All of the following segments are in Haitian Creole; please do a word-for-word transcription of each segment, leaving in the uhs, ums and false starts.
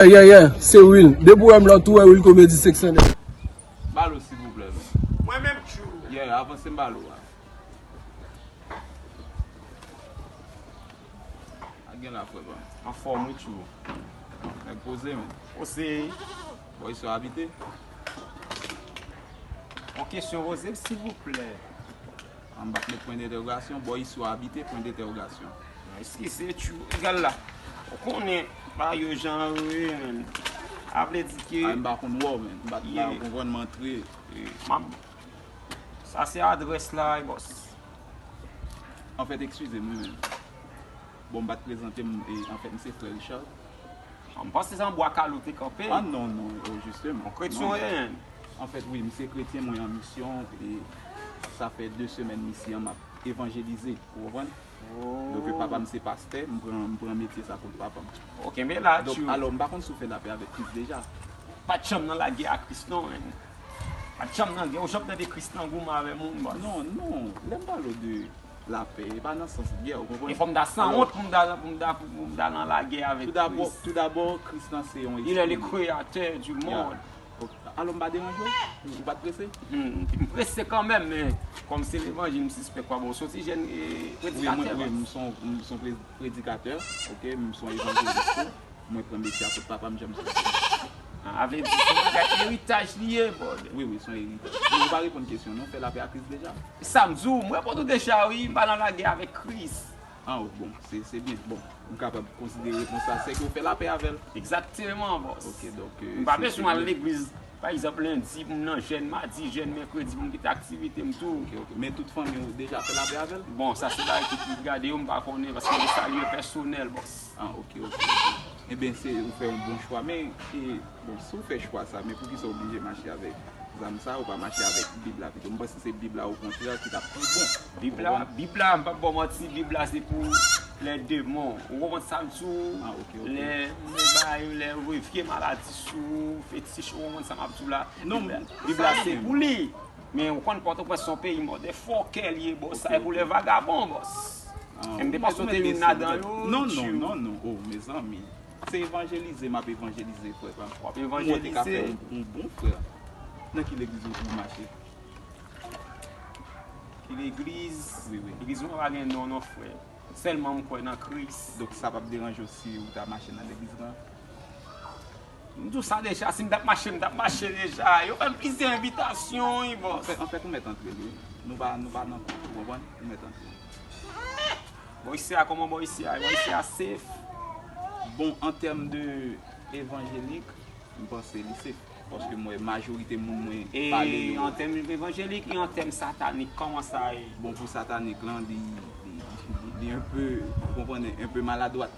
Yeah, yeah, yeah, se Will. Depi w wè m la, tou wè Will Comedy six hundred. Balo, silvouplè, men. Mwen menm, tjou. Yeah, avanse m balo a. A gen la, frè pa m. Anfòm, wi, tjou. Nèg poze, men. Poze. Bò, isi w abite? Yon kesyon poze, silvouplè. An, m pa t met pwen dentèwogasyon, bò isi w abite, pwen dentèwogasyon. Eskize, tjou, egal la. Ou konnen, pa yo jan yo ye, menm. A vle di ke. A, m pa konn wè w, menm. M pa t, m pa konprann, m antre. E, m ap, sa se adrès la, bòs. Anfèt, eskize m, wi, menm. Bon, m pa t prezante m, e, anfèt, m se frè Richard. M panse se an bwa kale w te kanpe. Ah, non, non, oh, justement. Yon kretyen w ye, menm. Anfèt, wi, m se kretyen, mwen an misyon, e sa fè de semèn m isi an, m ap evanjelize, ou konprann? Oh. Donk, papa m se pastè, m pran, m pran metye sa kont papa m. Ok, men la, donk, tjou. Alò, m pa konn si w fè lapè avèk Kris deja. Pa t janm nan lagè a Kris, non, menm. Pa t janm nan gè, ou janm tande Kris nan goumen avè moun, bòs? Non, non, lè m pale w de lapè, e pa nan sans gè, ou konprann? E fò m ta sanwont pou m ta, pou m ta, pou m ta nan lagè avèk Kris. Tout dabò, tout dabò, Kris lan se yon espri. Il est le créateur du monde. Ok. Alò, m pa deranje w? Ou pa t prese? Hmm, m prese kanmenm, men kòm se levanjil, m sispèk pa bon. Soti jèn, e, predikatè, wi, mwen, wi, m se yon, m se yon pre-, predikatè, ok, m se yon evanjelis tou. Mwen pran metye a kot papa m, jan m di w. Ah, a vle di, se yon bagay eritaj li ye, brother. Wi, wi, se yon eritaj. Men ou pa reponn kesyon, non, fè lapè a Kris deja? Sa m di w, m reponn ou deja, wi, m pa nan lagè avèk Kris. Ah, oh, bon, se, se byen. Bon, m kapab konsidere repons la, se ke w fè lapè avè l. Egzakteman, bòs. Ok, donk, euh, m pa bezwen al legliz, pa egzanp, lendi pou m nan jèn, madi jèn, mèkredi pou m kite aktivite m tou. Ok, ok. Men tout fanmi w deja fè lapè avè l? Bon, sa se bagay ke pou gade yo, m pa konnen, paske se sa li ye pèsonèl, bòs. Ah, ok, ok, ok. Ebyen, se, ou fè yon bon chwa, men, e, bon, si w fè chwa sa, men poukisa w oblije mache avèk zam sa, ou pa mache avèk Bib la pito? M panse se Bib la, okontrè, ki t ap pi bon. Bib la, Bib la, m p ap ba w manti, Bib la se pou lè demon. Ou konprann sa m di w? Ah, ok, ok. Lè, lè bagay, lè vye maladi sou ou, fetich, ou konprann sa m ap di w la? Non, Bib la, Bib la se pou li. Men ou konn Pòtoprens se yon peyi motherfucker li ye, bòs. Sa e pou lè vagabon, bòs. Ah, e m te panse w te youn ladan yo. Non, non, non, non. Oh, mezanmi. Se evanjelize m ap evanjelize, frè pa m. W ap evanjelize? Mwen te ka fè yon, yon bon frè. Nan ki legliz ou, ou mache? Ki legliz? Wi, wi. Legliz mwen pa gen non, non, frè. Sèlman m kwè nan Kris. Donk sa p ap deranje w si ou ta mache nan legliz lan? M di w sa deja, si m t ap mache, m t ap mache deja. Yo fè m plizyè envitasyon, wi, bòs. Anfèt, anfèt, ou mèt antre l, wi. Nou pa, nou pa nan kont, ou konprann? Ou mèt antre. Bò isi a, kòman bò isi a? Bò isi a safe? Bon, an tèm de evanjelik, m panse li safe. Paske m wè majorite moun mwen pale yo. E an tèm evanjelik, e an tèm satanik, kòman sa ye? Bon, pou satanik lan, li, li, li un peu, ou konprann, un peu maladwat.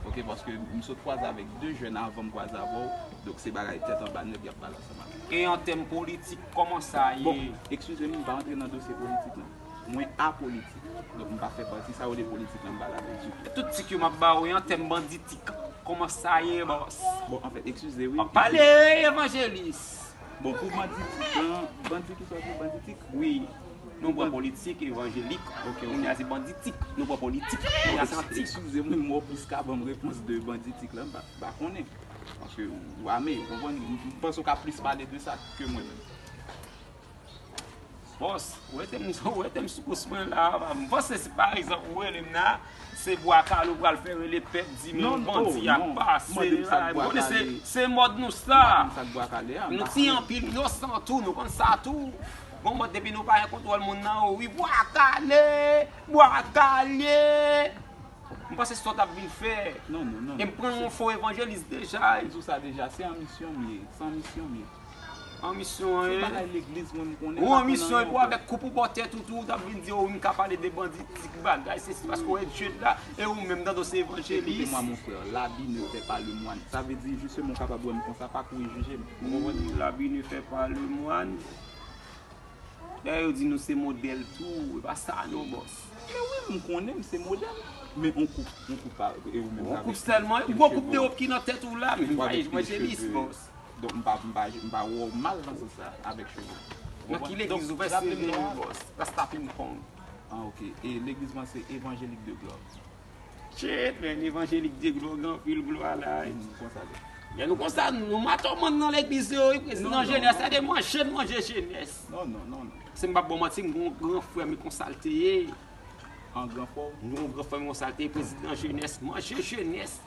Ok, paske m sot kwaze avèk de jèn avan m kwaze avè w, donk se bagay tèt anba nèg y ap pale ansanm avè w. E an tèm politik, kòman sa ye? Bon, eskize m, m pa rantre nan dosye politik lan. Mwen apolitik. Donk m pa fè pati sa yo de politik lan, m pa ladan ditou. Tout tik yo m ap ba w, e an tèm banditik, kòman sa ye, bòs? Bon, anfèt, eskize, wi. W ap pale, evanjelis. Bon, pou banditik lan, bandi ki sòti, banditik? Wi. Nou pran politik, evanjelik. Ok, ok. Kounye a se banditik. Nou pran politik. Kounye a se antik. Eskize mwen, m wè w plis ka ban m repons de banditik lan, m pa, m pa konnen. Paske ou ame, ou konprann? M panse w ka plis pale de sa ke mwen menm. Bòs, ou rete m, ou rete m sou kous mwen la, m panse si pa egzanp ou rele m la, se bwa kale ou pral fè rele pèp di m bandi ap pase la. M konnen se, se mòd nou sa. Nou tiye anpil inosan tou, nou konn sa tou. Bon, mòd depi nou pa gen kontwòl moun nan, wi, bwa kale, bwa kale. M panse se sa w t ap vin fè. Non, non, non. E m pran yon fo evanjelis deja. M di w sa deja, se an misyon m ye, se an misyon m ye. An misyon, se bagay legliz mwen m konnen. Ou an misyon, epi w avèk koup ou bò tèt ou tou, w t ap vin di, o, wi, m ka pale de banditik bagay, se si paske w wè Dye la, e ou menm, tande w se evanjelis. Écoutez-moi, mon frère, l'habit ne fait pas le moine. Sa vle di, jisteman, w kapab wè m konsa, pa kouri jije m. Ou konprann? L'habit ne fait pas le moine. Dayè, yo di nou se modèl tou, e pa sa non, bòs. Men wi, m konnen m se modèl. Men on koup, on koup pa, e ou menm avèk pil cheve. On koup sèlman, gwo koup de wòb ki nan tèt ou la, men m pa evanjelis, bòs. Donk, m pa, m pa, m pa wè w mal nan sans sa, avèk cheve. Nan ki legliz ou fè seve yo, bòs? Rasta Ping Pong. Ah, ok. E legliz mwen se Évangélique de Gloire. Shit, men, Évangélique de Gloire, gen anpil glwa la, wi. Mm, konsa l ye. Lè nou konsa, nou matòmann nan legliz yo, wi, prezidan jenès, sa de manje, n manje jenès. Non, non, non, non. Se m p ap ba w manti, m gon gran frè m, e konsa l te ye. An gran frè w? M gon gran frè m, e konsa l te ye, prezidan jenès, manje jenès.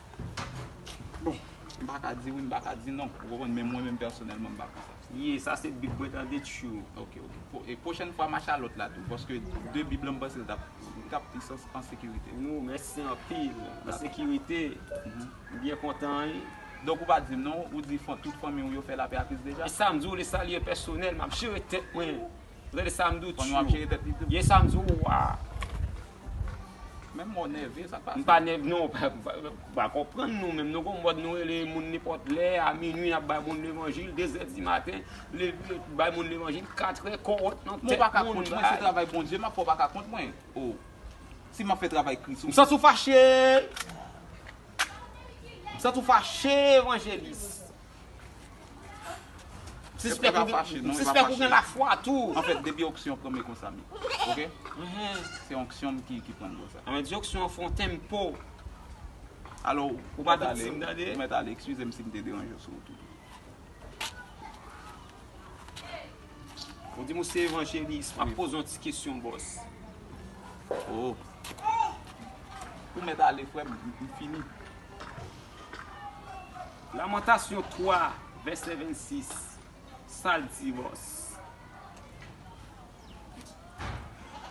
Bon, m pa ka di wi, m pa ka di non. Ou konprann, men mwen menm pèsonèlman, m pa konsa. Ye, sa se big boy tande tchou. Ok, ok. Po- e pwochèn fwa, machalòt la tou, paske de bib lan, m panse l t ap, l t ap plis an, an sekirite. Nou, mèsi anpil. An sekirite. M byen kontan, wi. Donk, ou pa di m non, ou di fan- tout fanmi w yo fè lapè ak Kris deja? E sa m di w, le sali e pèsonèl, m ap jere tèt mwen. Ou tande sa m di w, tchou? Fanmi w ap jere tèt li tou? Ye, sa m di w, wa. Menm mò nève, sa k pase? M pa nève, non, pa, pa, pa konprann nou menm. Nou gon mòd nou rele moun nenpòt lè, a minwi, n ap bay moun levanjil, de zè di maten, leve, bay moun levanjil, katrè, kòwòt nan tèt moun. Mwen se travay Bondye m ap fè, w pa ka kont mwen. O, si m ap fè travay Kris, m santi w fache. M santi w fache, evanjelis. M sispèk ou gen, m sispèk ou gen lafwa tou. Anfèt, depi onksyon pran m, e konsa m ye. Ok? Se onksyon m ki, ki pran m konsa. Anben, di onksyon an fè yon tenpo. Alò, ou mèt ale, ou mèt ale, eskize m si m te deranje w sou wout ou. Ou di m ou se evanjelis, m ap poze yon ti kesyon, bòs. Oh. Ou mèt ale, frè m, m fini. Lamantasyon twa, vèsè vennsis, sa l di, bòs?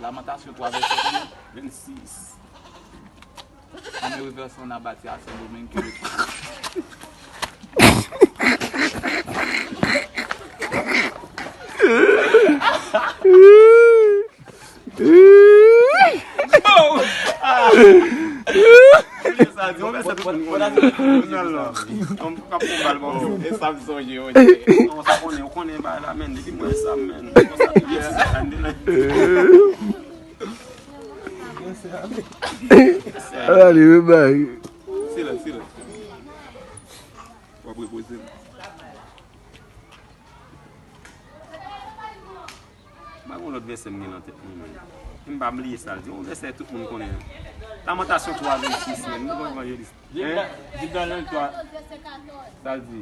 Lamantasyon twa, vèsè konbyen? Vennsis. An me reversant, on a bâti à Saint-Domingue que le Ala li, men bay. Silans, silans. W ap repoze m. M pa gon lòt vèsè m gen nan tèt mwen, men. M pa bliye sa l di. Yon vèsè tout moun konnen. Lamantasyon twa vennsis, men. Nou gon evanjelis. Di m nan, di m nan Danyèl twa. Sa l di?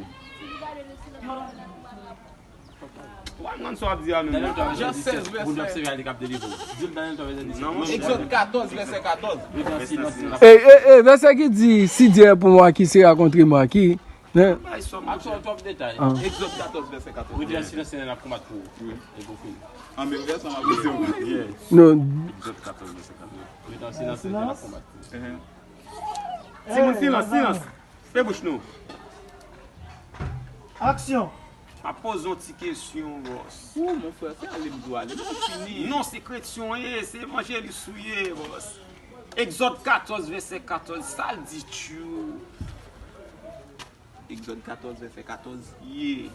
Ou pa konn sa w ap di a menm. Danyèl twa, vèsè disèt. Moun k ap sèvi a li k ap delivre w. Di m Danyèl twa, vèsè disèt. Non, monchè. Egzòd katòz, vèsè katòz. Rete an silans, n ap... Ey, ey, ey, vèsè ki di, si Dieu est pour moi, qui sera contre moi? Ki Hein? Bay sòm, monchè. Ak sòm twòp detay. Ah. Egzòd katòz, vèsè katòz. Ou di an silans, Senyè a ap konbat pou ou. Wi. E pou fini. An menm vèsè, m ap rete. Yeah. Non. Egzòd katòz, vèsè katòz. Ou di an silans, Senyè a ap konbat pou ou. Timoun, silans, silans. Fè bouch nou. Aksyon. M ap poze yon ti kesyon, bòs. Ou, mon frè, se ale m di w ale. M fini. Non, se kretyen w ye, se evanjelis ou ye, bòs. Egzòd katòz, vèsè katòz, sa l di, tchou? Egzòd katòz, vèsè katòz. Ye.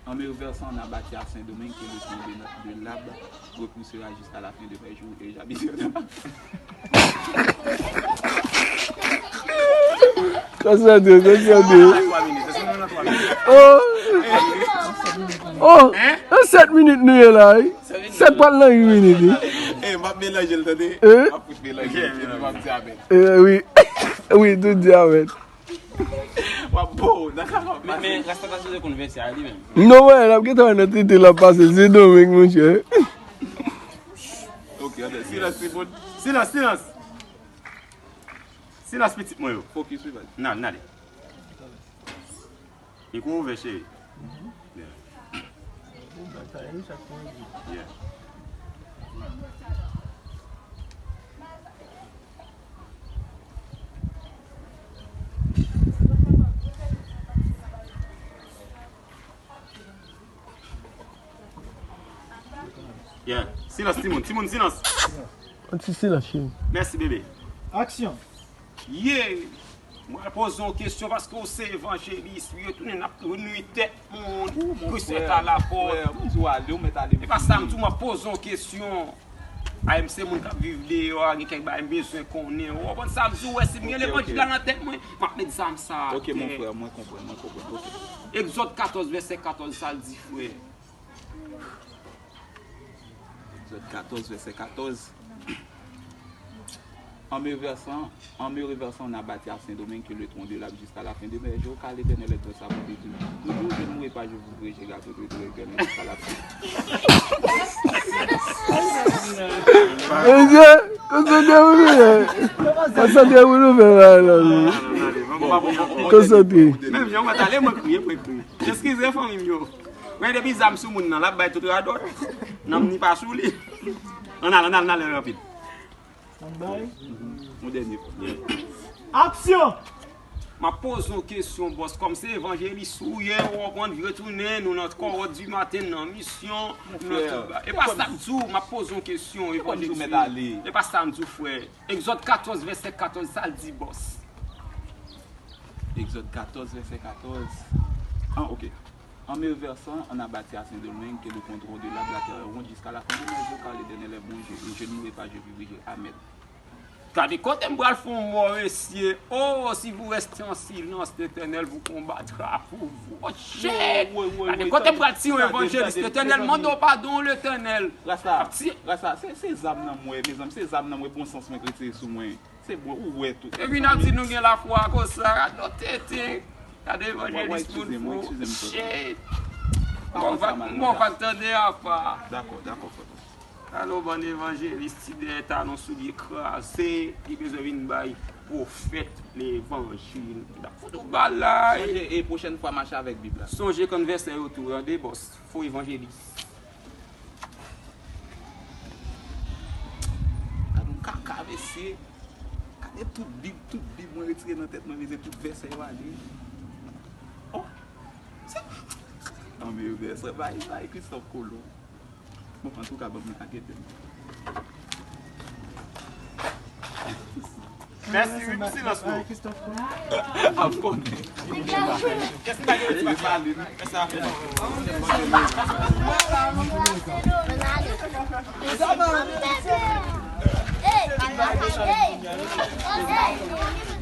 En me reversant, on a bâti à Saint-Domingue que le tronc de, de l'arbre repoussera jusqu'à la fin de mes jours, et j'habiterai dans la... Konsantre, konsantre. Oh! Oh! Nan sèt minit nou ye la, wi. Sèt pral nan uit minit, wi. Eh, m ap melanje l, tande. Eh? M ap fout melanje l, epi m ap di amèn. Eh, wi. Wi, tout di amèn. W ap bo nan kakòt. Men, men, Rasta ta sipoze konn vèsè a li menm. Non, wè, l ap gentan wè nan tete l ap pase, se Domeng, monchè. Ok, atè, silans, timoun. Silans, silans. Silans, pitit mwen yo. Fokis, wi, baz. N ale, n ale. Mikwo ouvè, cheri. Yeah. Yeah. Yeah. Silans, timoun. Timoun, silans. Yon ti silans, cheri. Mèsi, bebe. Aksyon. Yeah. Mwen poze yon kesyon paske w se evanjelis, wi, yo tounen n ap nwi tèt moun. Kris est à la porte. Frè, m di w ale, ou mèt ale. E pa sa m di w, m ap poze yon kesyon. A M C moun k ap viv deyò a, gen kèk bagay m bezwen konnen. Ou konprann sa m di w? Wè, si m gen levanjil la nan tèt mwen, m ap met zam sa atè. Ok, mon frè, mwen konprann, mwen konprann. Ok. Egzòd katòz, vèsè katòz, sa l di, frè? Egzòd katòz, vèsè katòz. En me versant, en me reversant, on a bâti à Saint-Domingue que le tronc de l'arbre jusqu'à la fin demeure. Je au car l'Éternel est grand, sa pou di. Toujours je ne mourrai pas, je vivrai, je garde le Éternel jusqu'à la fin. Mesye, konsantre pou nou fè. Konsantre pou nou fè bagay la, wi. Konsantre. Menm jan mwen t ale, mwen kriye, mwen kriye. Eskize fanmi m yo. Men depi zam sou moun nan, l ap bay tout radòt. Nanm ni pa sou li. Ann ale, ann ale, ann ale rapid. Yon dènye fwa. Aksyon! M ap poze yon kesyon, bòs. Kòm se evanjelis ou ye, ou konprann, retounen, nou nan kowòt di maten, nan misyon, nou nan tout bagay. E pa sa m di w, m ap poze yon kesyon, evanjelis ou ye. E pa sa m di w, frè. Egzòd katòz, vèsè katòz, sa l di, bòs? Egzòd katòz, vèsè katòz. Ah, ok. En me versant, on a bâti à Saint-Domingue que le tronc de l'arbre, la terre est ronde jusqu'à la fin de mes jours, car l'Éternel est bon, je, je ne mourrai pas, je vivrai, je, amen. Gade kote m pral fè yon mò, mesye. Oh, si vous restez en silence, l'Éternel vous combattra pour vous. Oh, shit! Gade kote m pral tire yon evanjelis. L'Éternel mande w padon, Letènèl. Rasta, Rasta, se, se zam nan mwen, mezanmi, se zam nan mwen, bon sans mwen k retire sou mwen. Se bon, ou wè tout. Epi n ap di nou gen lafwa konsa, gade yon tete. Gade evanjelis moun fou. Shit! Mwen pa tande apa. Dakò, dakò, frè. Alò, bann evanjelis, ti dèyè talon, soulye kraze, li bezwen vin bay pwofèt levanjil. N ap fout ou bal la. Sonje, e pwochèn fwa, mache avèk Bib la. Sonje konn vèsè yo tou, tande, bòs. Fo evanjelis. Gade yon kaka, mesye. Gade tout Bib, tout Bib mwen retire nan tèt mwen, mesye, tout vèsè yo ale. Oh! Se, non, men vèsè, bay, bay Christophe Colomb. Bon, antouka, ban mwen akete m. Mèsi, wi, pou silans nou. Ap konnen. Kès ki pa gen, kès ki pa gen. Fè sa. Hey! Hey!